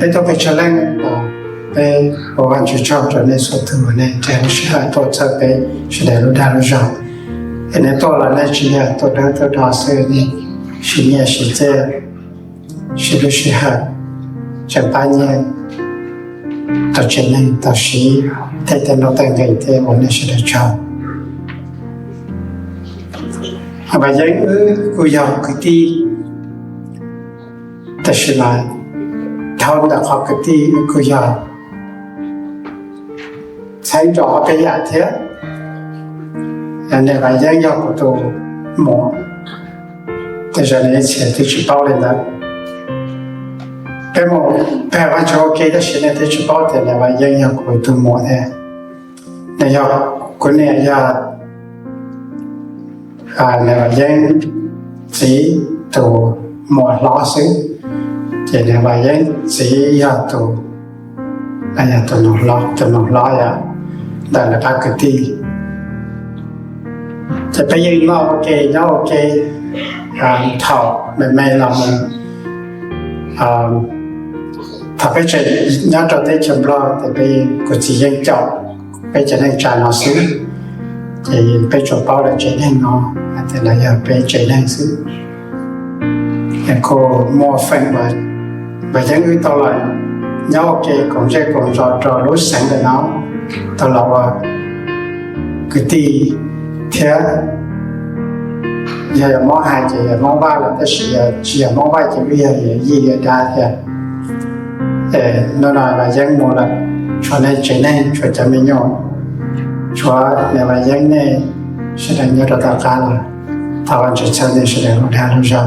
Peb tuaj peb tsawg leej los peb ua Vajtswv tsaug rau nej txhua tus uas nej nrhiav lub sij hawm tuaj txhawb peb sawv daws lub dag lub zog. Es nej tuaj los nej tsis yog tuaj dawb tuaj do xwb, nej siv nyiaj siv txiaj, siv lub sij hawm, tseem pab nyiaj, tau tsev neeg, tau siv tej tej nroj tej nqi thiab, ua nej sawv daws tsaug. Vam Yeeb wb kuj yog kwv tij, tab sis mas dhau ntawm qhov kwv tij wb kuj yog txheeb rau ob peb yam thiab. Niam Vam Yeeb yog kuv tus muam, tej zaum nej ib txhia twb tsis paub li ntawd. Peb mus pe Vajtswv ua ke tab sis nej twb tsis paub tias niam Vam Yeeb yog kuv tus muam thiab. Nws yog, kuv niam yog niam Vam Yeeb txiv tus muam hlob xwb, ces niam Vam Yeeb txiv yog tus, yog tus, tus nus hlob yom, ntawm lawv pab kwv tij. Ces peb yeej noj ua ke nyob ua ke thaum me me los mus. Thaum peb tseem nyob rau teb chaws Nplog ces peb, kuv txiv yeej caum peb cov neej tsa no xwb, ces peb tsuas paub lawv tsev neeg no hais tias lawv yog peb tsev neeg xwb. Kuj muaj feem uas Vam Yeeb wb tau los nyob ua ke koom zej koom zos rau lub xeev ntawm no, tau los ua kwv tij thiab. Yog yog Hmoob hais ces yog Hmoob Vaj lawm, tab sis yog tsis yog Hmoob Vaj ces wb yog yij yij dab thiab. Hnub no Vam Yeeb mus lawm, tshuav nej tsev neeg, tshuav cov me nyuam, tshuav niam Vam Yeeb nej sawv daws nyob rau tom qab los thov Vajtswv txhawb nej sawv daws lub dag lub zog.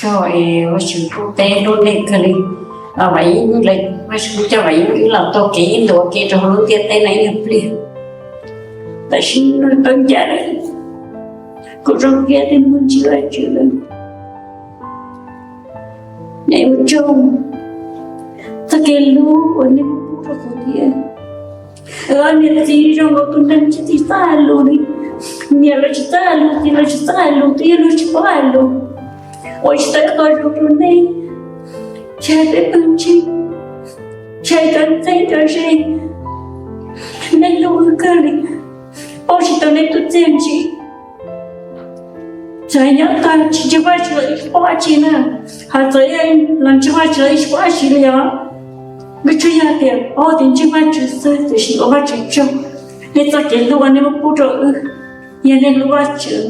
Tsaug es Vajtswv pub peb hlub nej kawg li. Vam Yeeb, Vajtswv coj Vam Yeeb wb los taug kev ib ntus ua ke rau hauv lub ntiaj teb no ib nyuag pliag, tab sis nws tau ncaim kuv zoo thiab tej muaj ntsib Vajtswv lawm. Nej ua tsaug txoj kev hlub uas nej muab pub rau kuv thiab. Niam txiv zoo nkaus tus neeg tsis txawj hais lus li, niam lawv tsis txawj hais lus, txiv lawv tsis txawj hais lus, twb yog luag tsis paub hais lus, ua tsis tau ib qho zoo rau nej, ntshai peb pawg ntseeg, ntshai cov ntxhais cov ze, nej hlub wb kawg li, paub tsis tau nej tub txiaj ntsim. Txawm nyob tag tsis ntseeg Vajtswv los tsis paub dab tsi na, hos txawm los ntseeg Vajtswv los tsis paub dab tsi li os. Nws tsuas yog tias paub tias ntseeg Vajtswv xwb, tiam sis ua Vajtswv tsaug, nej txoj kev hlub uas nej muab pub rau wb, yog nej hlub Vajtswv,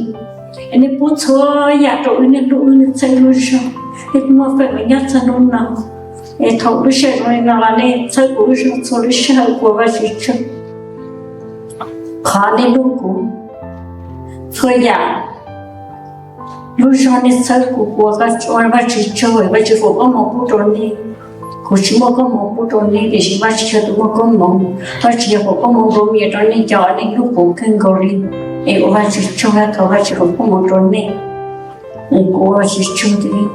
nej pub txhua yam rau wb, nej hlub wb, nej txhawb wb lub zog, nej muaj feem mus nyob txog hnub no. Es thaum lub sij hawm zoo li no los nej txhawb kuv lub zog txhua lub sij hawm, kuv ua Vajtswv tsaug. Qhov nej hlub kuv txhua yam, lub zog nej txhawb kuv, kuv ua Vajtswv tsaug, Vajtswv foom koob hmoov pub rau nej. Kuv tsis muaj koob hmoov pub rau nej, tiam sis Vajtswv yog tus muaj koob hmoov, Vajtswv yog foom koob hmoov npaum li rau nej cov nej hlub kuv kawg nkaus li. Es ua Vajtswv tsaug, thov Vajtswv foom koob hmoov rau nej. Es kuv ua Vajtswv tsaug tiag.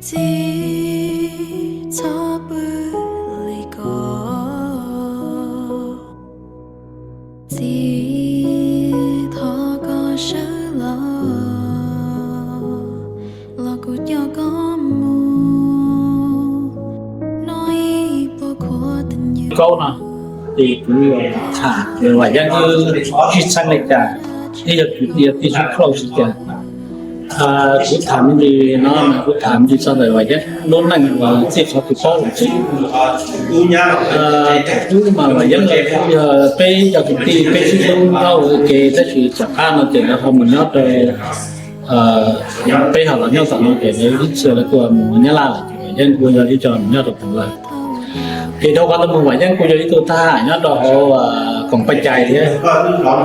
Txiv, txhob pw li ko. Txiv, thov koj sawv los, los kuv coj koj mus noj ib pluag khuav twj ywm. Kaub no, ces kuv tham Vam Yeeb wb sib txheeb li cas, ib yog kwv tij, yog tij sib khauj li cas. Kuv tham me ntsis no mas kuv tham me ntsis txog ntawm Vam Yeeb lub neej uas txij qhov kuv paub los xwb. Wb mas Vam Yeeb los kuj yog peb cov kwv tij, peb sib hlub nyob ua ke, tab sis tom qab no ces lawv ho mus nyob rau, peb ho los nyob tom no ces lawv ib txhia lawv kuj mus Nyab Laj lawm, ces Vam Yeeb kuj yog ib co mus nyob rau tom lawm. Ces dhau qhov ntawd mus Vam Yeeb kuj yog ib tug thab ham nyob rau hauv koom paj cai thiab.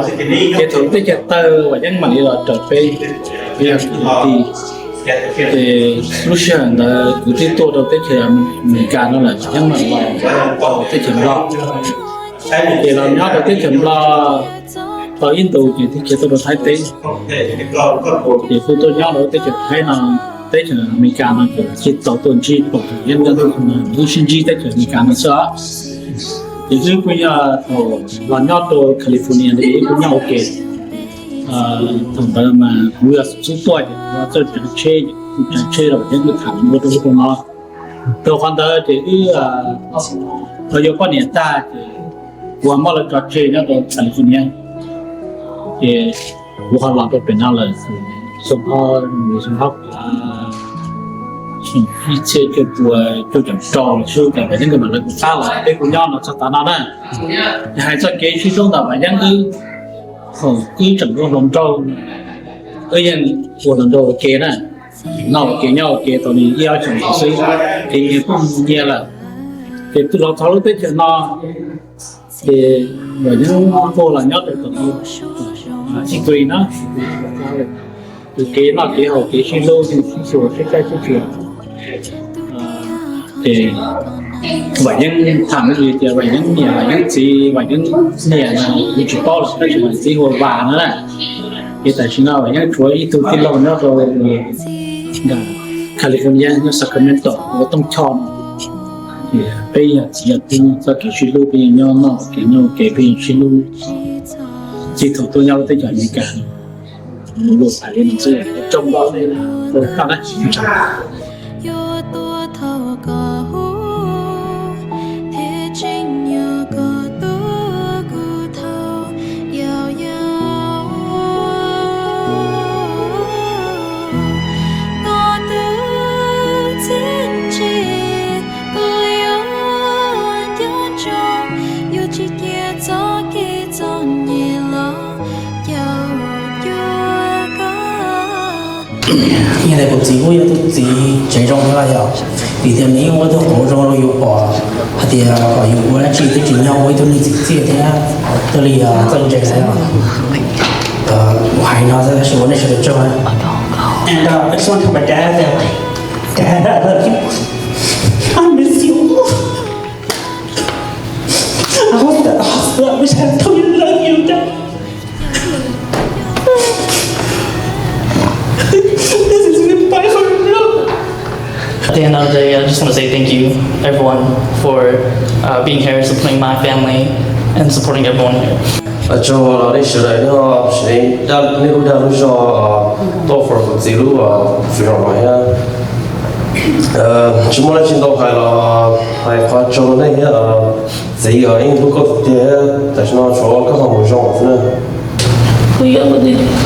Ces thaum teb chaws tawg Vam Yeeb mam li los raws peb, peb yog kwv tij. Ces lub sij hawm ntawd kuv twb tuaj rau teb chaws Amelikas no lawm, Vam Yeeb mam los teb chaws Nplog. Ces los nyob rau teb chaws Nplog tau ib ntus ces thiaj khiav tuaj rau Thaib teb. Ces kuj tuaj nyob rau teb chaws Thaib no, teb chaws Amelikas no ces tsis tau tuaj ntsib pom Vam Yeeb nyob rau no, wb sib ntsib teb chaws Amelikas no xwb os. Ces wb kuj yog thaum los nyob rau California ntawd wb kuj nyob ua ke. Thaum ntawd mas kuv yog xub tuaj ces kuv txawj tsav tsheb, kuv tsav tsheb los Vam Yeeb kuj tham ua rau ub rau no. Rau qhov ntawd ces wb tau yuav poj niam tag ces kuv muab lawv tso tseg nyob rau California. Ces kuv ho los rau pem no lawm, xyoo ob, xyoo ob, xyoo ib txhiab cuaj pua cuaj caum rau los xwb ces Vam Yeeb nkawd mam li kuv qab los peb kuj nyob no txog tav no na. Hais txog kev sib hlub ntawm Vam Yeeb wb, thaum wb tseem ua hluas nraug, wb yeej ua hluas nraug ua ke na, noj ua ke nyob ua ke tau li ib ob xyoos xwb, ces nyias kuj mus nyias lawm. Ces twb los txog lub teb chaws no, ces Vam Yeeb kuj los nyob rau tom ib tug no, tus kev noj kev haus kev sib hlub sib xyuas sib caij sib xyuas. Ces Vam Yeeb tham li tias Vam Yeeb niam, Vam Yeeb txiv, Vam Yeeb niam no kuv tsis paub lawm, tab sis Vam Yeeb txiv hu ua Vam no na. Ces tam sim no Vam Yeeb tshuav ib tug tij laug nyob rau nram California, nyob Sacramento ua Tooj Choj no. Ces peb yog txiv yog tub, txoj kev sib hlub peb yeej nyob noj kev nyob ua ke, peb yeej sib hlub txij thaum tuaj nyob lub teb chaws Amelikas no. Kuv lus hais li no xwb, tsoom ntau li na, ua tsaug na. Yuav tuaj thov koj hu thiab tseem yog koj tuaj kuv thaum yau yau. Koj twb txiaj ntsig kuv yuav nco ntsoov, yuav tsis cia txoj kev txom nyem los caum cuag koj. Yog tias kuv txiv kuj yog tus txiv tsev zoo thiab los yog, vim tias nws yeej ua tug qauv zoo rau yus pom hais tias kom yus ua dab tsi twb tsis nyob ua ib tug neeg txim txiaj thiab thiaj li txawj ntse thiab. Kuv hais no xwb tab sis ua nej sawv daws tsaug. And uh, I just want to tell my dad that, Dad, I love you. I miss you. I was at the hospital. I wish I had told you I love you, Dad. This is goodbye for real. At the end of the day, I just want to say thank you, everyone, for uh, being here, supporting my family, and supporting everyone here. Tsaug los nej sawv daws, nej lub dag lub zog tuaj for kuv txiv lub txiv zoo no thiab. Tsis muaj dab tsi ntau hais los hais qhov tsaug rau nej thiab. Txiv, yeej hlub koj tiag tiag thiab, tam sim no tshuav koj ho mus zoo xwb na. Kuv yog tus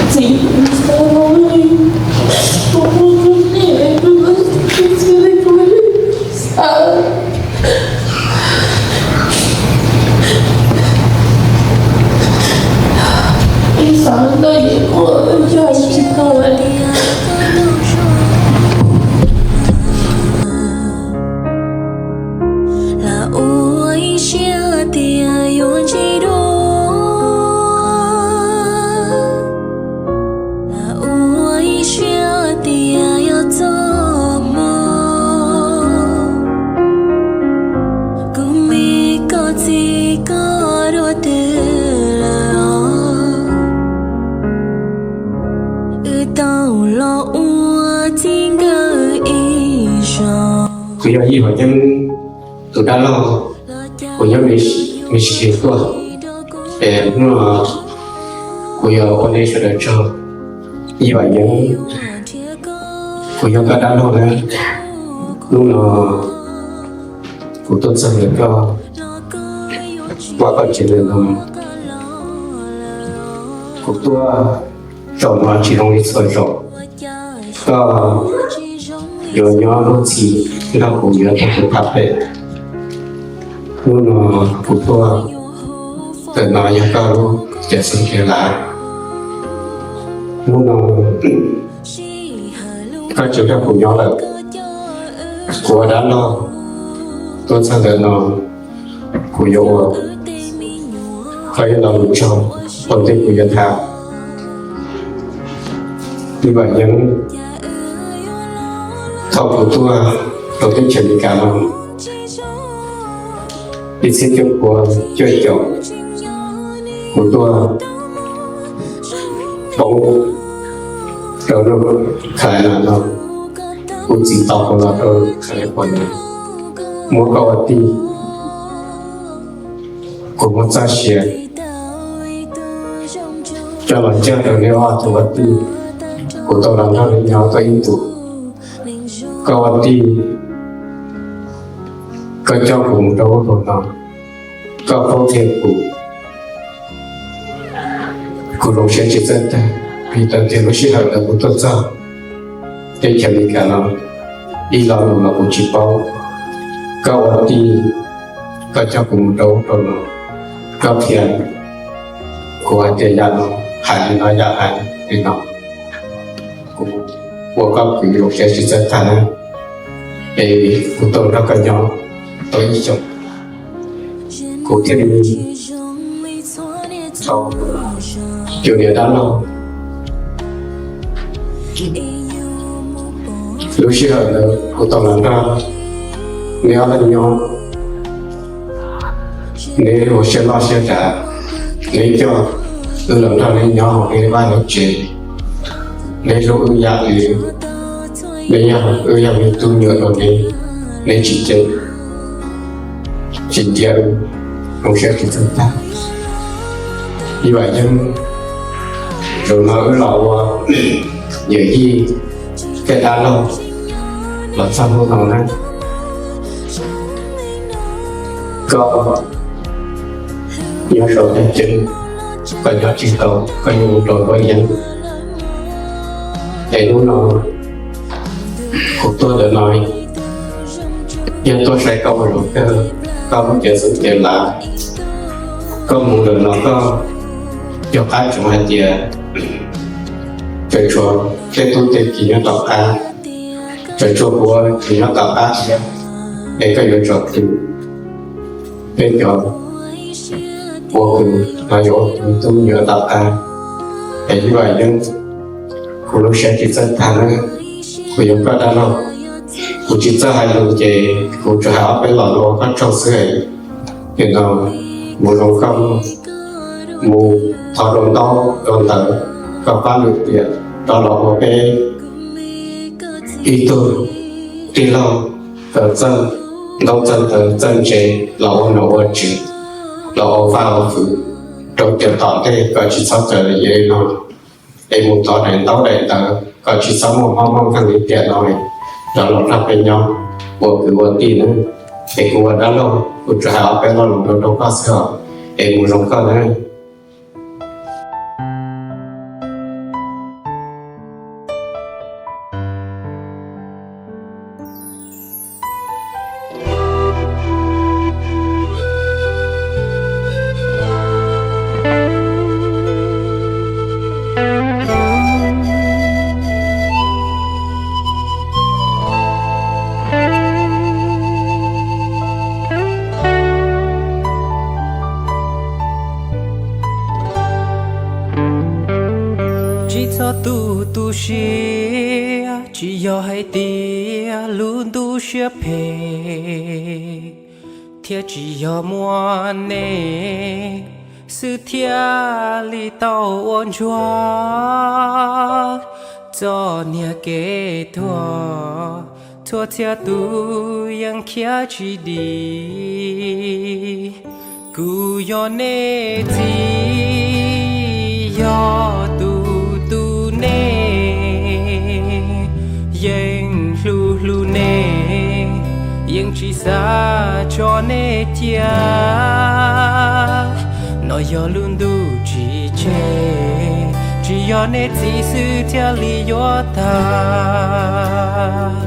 txiv, kuv hlub koj tiag, kuv hlub koj tiag. Ib xav ntawd ces kuv coj tsis tau li. Lam ua ib siab tias yuav ntsib dua, lam ua ib siab tias yuav txog hmo. Kuv me koj txiv koj dua twg lawm os? Wb tau Kuv yog Yij Vam Yeeb tus dab laug, kuv nyob Michigan tuaj. Es hnub no kuv yuav ua nej sawv daws tsaug. Yij Vam Yeeb, kuv yog koj dab laug na. Hnub no kuv tuaj txog ntawm koj, ua koj tsev ntawm no. Kuv tuaj zaum no tsis zoo li txhua zaus. Koj yuav nyob lub txim nrog kuv, yuav tau kuv pab pem. Hnub no kuv tuaj, ntawm no yog koj lub cawv xeeb cawv lav. Hnub no koj tsis nrog kuv nyob lawm, kuv ua dab laug tuaj txog ntawm no, kuv yuav ua koj ib lo lus tsaug ua ntej kuv yuav tham. Yij Vam Yeeb, thaum kuv tuaj rau teb chaws Amelikas no ib txhiab cuaj pua cuaj caum, kuv tuaj poob rau lub Carolina no, kuv txiv tos kuv los rau California, muab koj ua tij. Kuv muab txoj sia coj los cog rau neb ob tug ua tij, kuv tau los nrog neb nyob tau ib ntus. Koj ua tij, koj coj kuv mus rau ub rau no, koj paub qhia kuv, kuv zoo siab tsis txawj tag, vim tias ntawm lub sij hawm ntawd kuv tuaj txog teb chaws Amelikas no, ib lo lus los kuv tsis paub. Koj ua tij, koj coj kuv mus rau ub rau no, koj qhia kuv hais tias yam no hais li no, yam hais li no, kuv ua koj kwv zoo siab tsis txawj tag na. Es kuv tau nrog koj nyob tau ib xyoos, kuv thiaj li tau cov niam dab laug. Lub sij hawm ntawd kuv tau los nrog neb ob leeg nyob, neb ua siab loj siab dav, neb coj wb los nrog neb nyob hauv neb vaj neb tsev, neb hlub wb yam li neb yog wb yog me tub me nyuam rau neb, neb tsis cem tsis cia wb, zoo siab tsis txawj tag. Yij Vam Yeeb, zaum no wb los ua yawm yij thiab dab laug los txog hnub no na. Koj nyob saum teb chaws, koj nyob tsis tau, koj yuav mus rau Nplog Yeeb. Es hnub no kuv tuaj ntawm no yog tuaj saib koj ua zoo kawg, koj lub cawv xeeb cawv lav. Koj mus ntawm no koj yog qab tsoom hais tias tseem tshuav tej tub tej kiv nyob tom qab, tseem tshuav kuv ua kwv nyob tom qab thiab, es koj yuav tsom kwm peb cov ua kwv los yog ua kwv tub me nyuam tom qab. Es Yij Vam Yeeb, kuv lub siab tsis txawj tag na, kuv yog koj dab laug, kuv tsis txawj hais lus ces kuv tsuas hais ob peb lo lus ua koj tsaug xwb. Ces no mus zoo koj, mus thov rau ntaub rau ntawv, koj pab lwm tiam rov los ua peb ib tug tij laug, kom txawj ntaub txawj ntawv txawj ntse, los ua nom ua tswv, los ua vaj ua kwv rau tiam tom ntej, kom tsis txhob raws li no. Es mus thov daim ntaub daim ntawv kom tsis txhob muaj mob muaj nkeeg li tiam no, rov los nrog peb nyob ua kwv ua tij nawb. Es kuv ua dab laug kuv tsuas hais ob peb lo lus rau koj xwb os, es mus zoo koj nawb. Tsis txhob tu tu siab, tsis yog hais tias lub ntuj siab phem, thiab tsis yog muaj neeg xwb thiaj li tau ua ntsuag. Txoj niag kev tuag, Tuag txhia tus yeej khiav tsis dim, kuv yog nej txiv, yog tus tub nej, yeej hlub hlub nej, yeej tsis xav tso nej cia. No yog lub ntuj tsis tseg, tsis yog nej txiv xwb thiaj li yuav tag.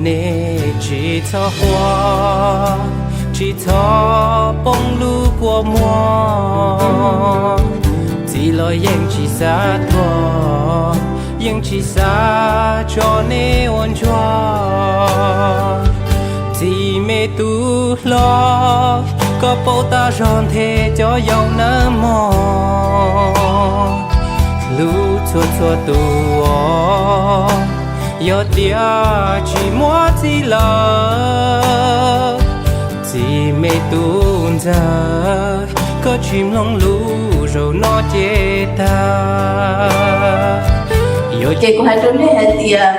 Nej tsis txhob quaj, tsis txhob poob lub kua muag, txiv los yeej tsis xav tuag, yeej tsis xav tso nej ua ntsuag. Txiv me tub hlob, koj paub tas zog nthe cov yau nawb mog. Hlub txhua txhua tus os, yog tias tsis muaj txiv lawm, txiv me tub ntxawg, koj tsis mloog lus zaum no ces tag. Ces kuv hais rau nej hais tias,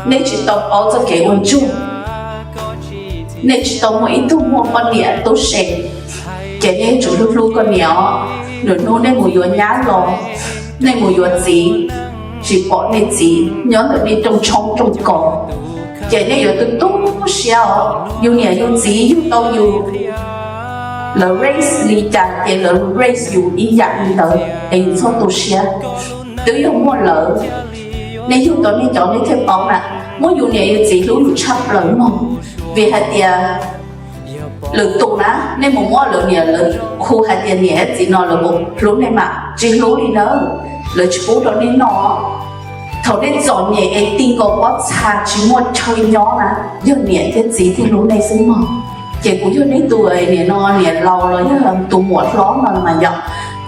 nej tsis tau paub txoj kev ua ntsuag, nej tsis tau muaj ib tug muaj poj niam tub se, ces nej yuav tsum hlub hlub koj niam os. Nws hnub nej mus yuav nyab los, nej mus yuav txiv, tsis pom nej txiv nyob ntawm nej rooj tshoob rooj kos, ces nej yuav tu tu siab os. Yus niam yus txiv yug tau yus, lawv raise li cas ces lawv raise yus ib yam li ntawd es yus txhob tu siab. Twb yog muaj lawv, nej yug tau nej cov nej thiaj paub na. Muab yus niam yus txiv hlub yus tshaj plaws mog, vim hais tias lwm tus na nej mus muab lawv niam lawv hu hais tias niam thiab txiv no lawv puas hlub nej mas tsis hlub li nawb, lawv tsis pub rau nej noj. Thaum nej txom nyem es ti nkaus pob txha tsis muaj chaw nyob na, yog niam thiab txiv thiaj hlub nej xwb mog. Ces kuv yog neb tus niam no niam laus los yog tus muam hlob no mas yom,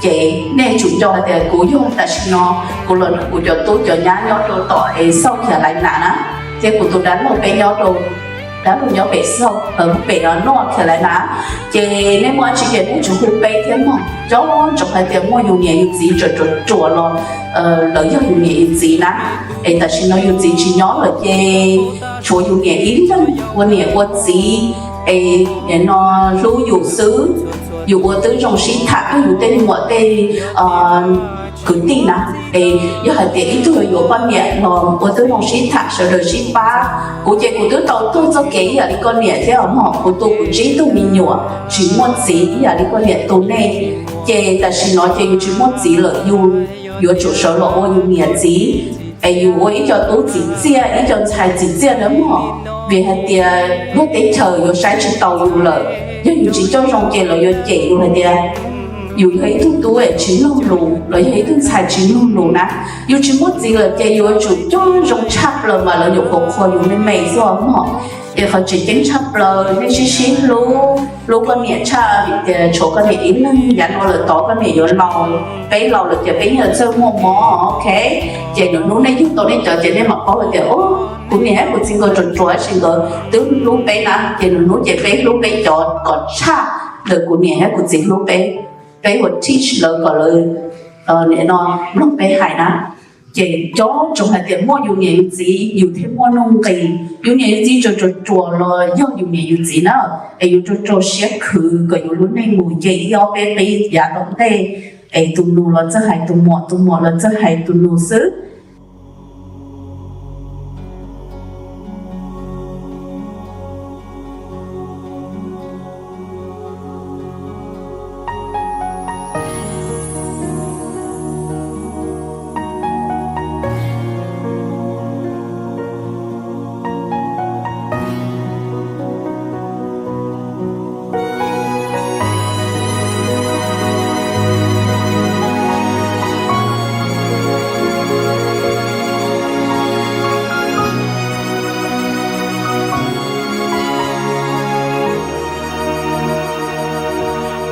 ces nej tsum nco hais tias kuv yog tam sim no kuv los nrog kuv cov tub cov nyab nyob rau tom es South Carolina na, thiab kuv tus dab laug peb nyob rau, dab laug nyob pem South, pem North Carolina. Ces nej muaj dab tsi ces nej tsum hu peb thiab mog. Cov ntsoov hais tias muaj yus niam yus txiv ruam ruam ruam los lawv yog yus niam yus txiv na, es tam sim no yus txiv tsis nyob lawm ces tshuav yus niam ib leeg ua niam ua txiv es nim no hlub yus xwb. Yus ua twb zoo sib tham, yus tej muam tej kwv tij na, es yog hais tias ib tug yuav poj niam los ua twb zoo sib tham sawv daws sib pab. Kuv ces kuv twb tau tuag txoj kev ib yam li koj niam thiab os mog, kuv tu kuv tsib tug me nyuam tsis muaj txiv ib yam li koj niam tu nej. Ces tam sim no ces yus tsis muaj txiv lawm, yus yuav tsum sawv los ua yus niam txiv, es yus ua ib co tub txim txiaj ib co ntxhais txim txiaj nawb mog. Vim hais tias lub teb chaws yuav saib tsis taus yus lawm, yog yus tsis coj zoo ces lawv yuav cem yus hais tias yus yog ib tug tub tsis mloog lus los yog ib tug ntxhais tsis mloog lus na. Yus tsis muaj txiv lawm ces yus yuav tsum coj zoo tshaj plaws mas lawv nyuam qhuav qhuas yus me me xwb mog. Ces qhov tseem ceeb tshaj plaws nej sib sib hlub, hlub koj niam tshaj vim tias tshuav koj niam ib leeg, yav no lawm tod koj niam yuav laus, peb laus lawm ces peb yeej txawj muaj mob, ok. Ces nws hnub nej yug tau nej cov ces nej mam paub hais tias kuv niam thiab kuv txiv nkawd ruam ruam tab sis nkawd twb hlub peb na, ces nws hnub ces peb hlub peb cov kom tshaj ntawm kuv niam thiab kuv txiv hlub peb. Peb ua teach lawv kom lawv nim no mloog peb hais na. Ces cov ntsoov hais tias muaj yus niam yus txiv yus thiaj muaj nuj nqis. Yus niam yus txiv tsuas ruam ruam los yog yus niam yus txiv na, es yus rau rau siab khwv kom yus lub neej mus nce ib ob peb qib yav tom ntej, es tus nus los txawj hais tus muam, tus muam los txawj hais tus nus xwb.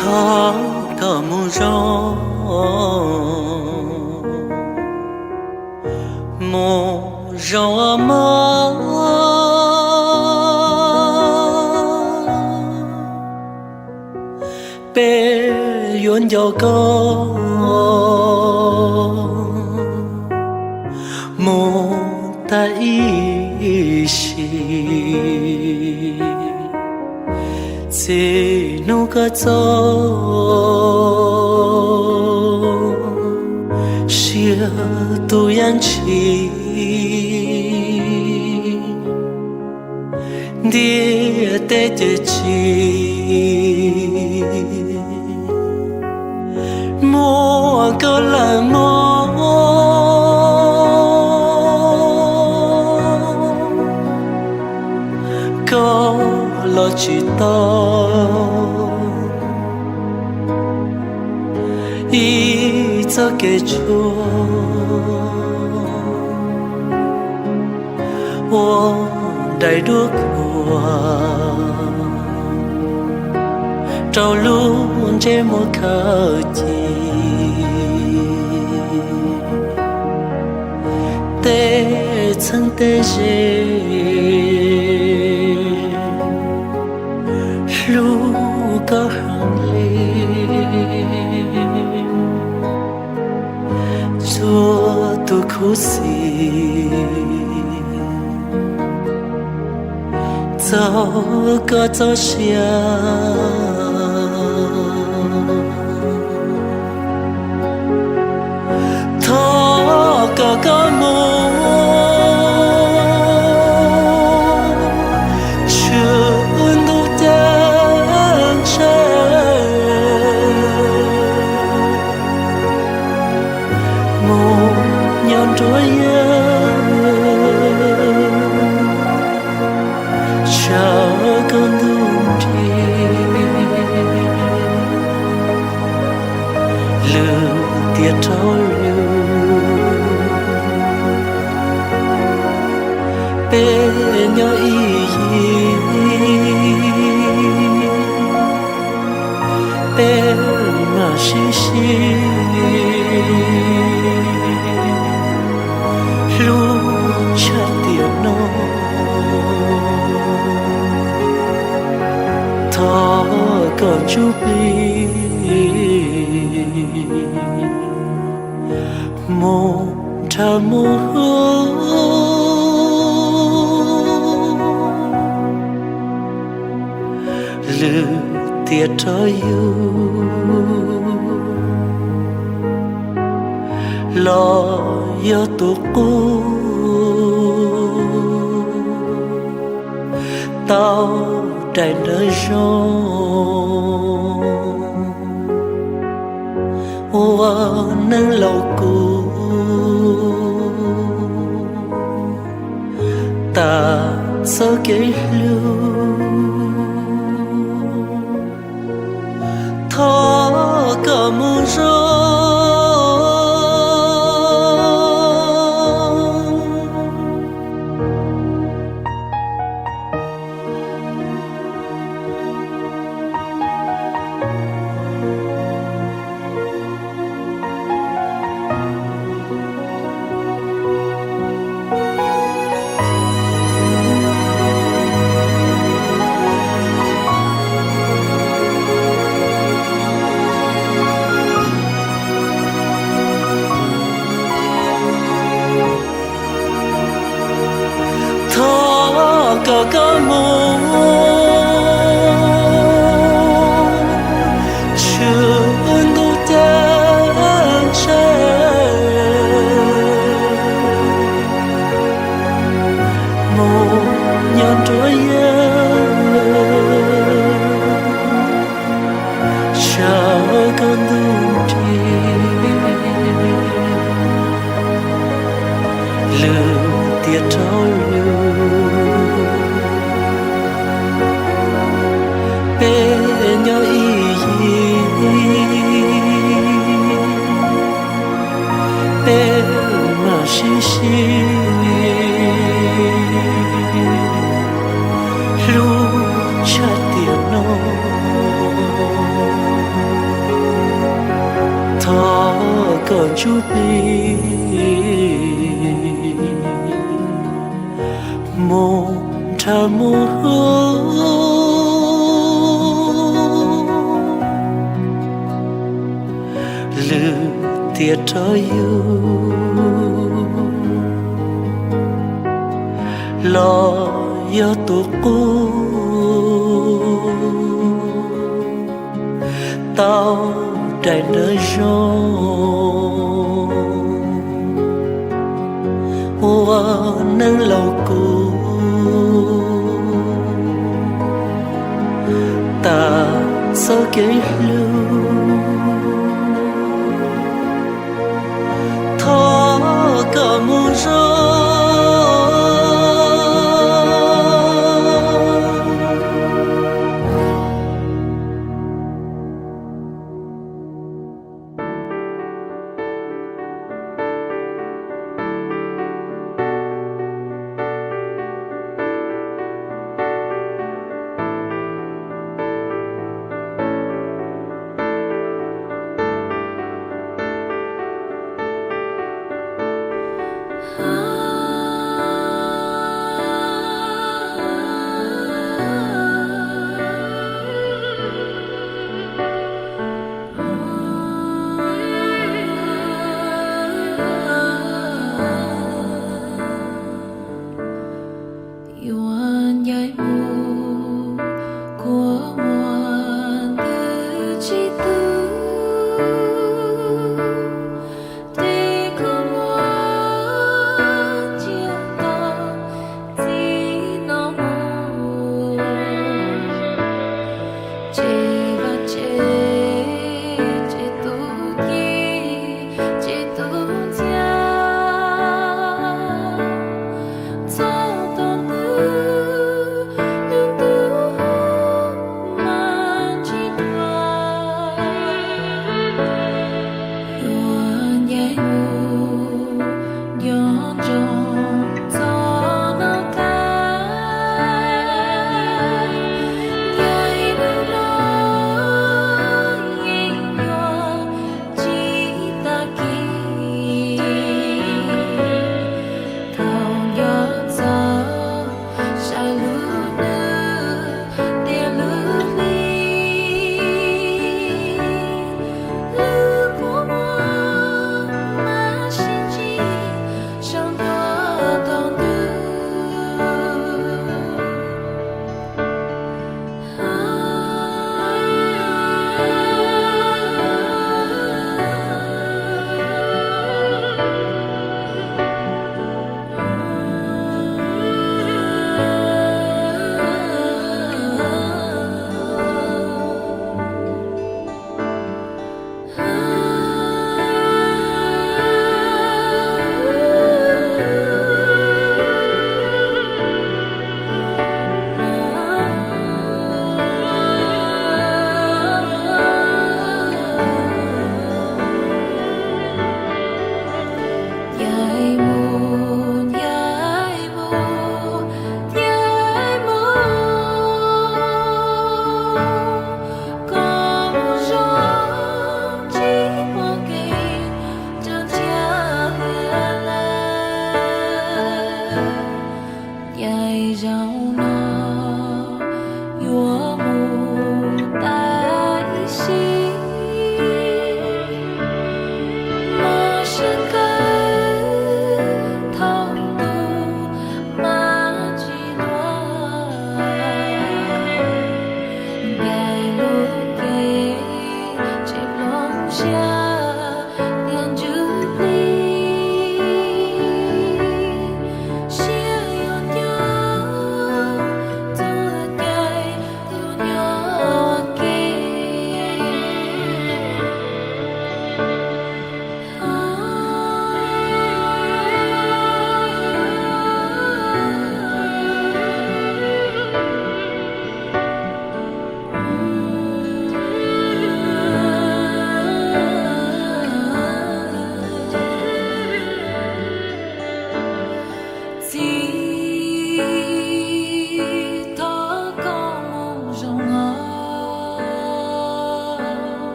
Thov koj mus zoo, mus zoo mog. Peb yuav nco koj mus tag ib sim. Tej hnub koj txoj sia tus yam ntshis ntiaj teb ces tsis muaj koj lawm mog. Koj los tsis tau ib txoj kev tshuav ua nraim duab khuam rau lub ntsej muag khaws ci. Tej txheeb tej ze hlub koj heev li, txhua tus khuv xim txog koj txoj sia. Thov kom koj mus tshwm ntuj ceeb tsheej mus nyob nruab yawg sawv koj ntuj nrig. Lwm tiam rov lug peb nyob ib yig, peb mam sib sib hlub tshaj tiam no. Thov kom ntsuj plig mus nrhav mus huv, lwm tiam rov yug los yog tus qub tau daim ntawv zoo ua neej laus kuv tas txoj kev hlub. Thov kom mus zoo Thov kom koj mus tshwm ntuj ceeb tsheej mus nyob nruab yawg sawv koj ntuj nrig. Lwm tiam rov lug peb nyob ib yig, peb mam sib sib hlub tshaj tiam no. Thov kom ntsuj plig mus nrhav mus huv, lwm tiam rov yug los yog tus qub tau daim ntawv zoo ua neej laus kuv tas txoj kev hlub. Thov koj mus zoo.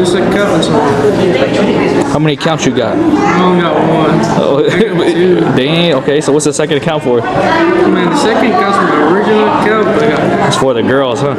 It's a cup or something. How many accounts you got? I only got one. Oh, dang. Okay, so what's the second account for? Man, the second account's my original account, but I got It's for the girls, huh?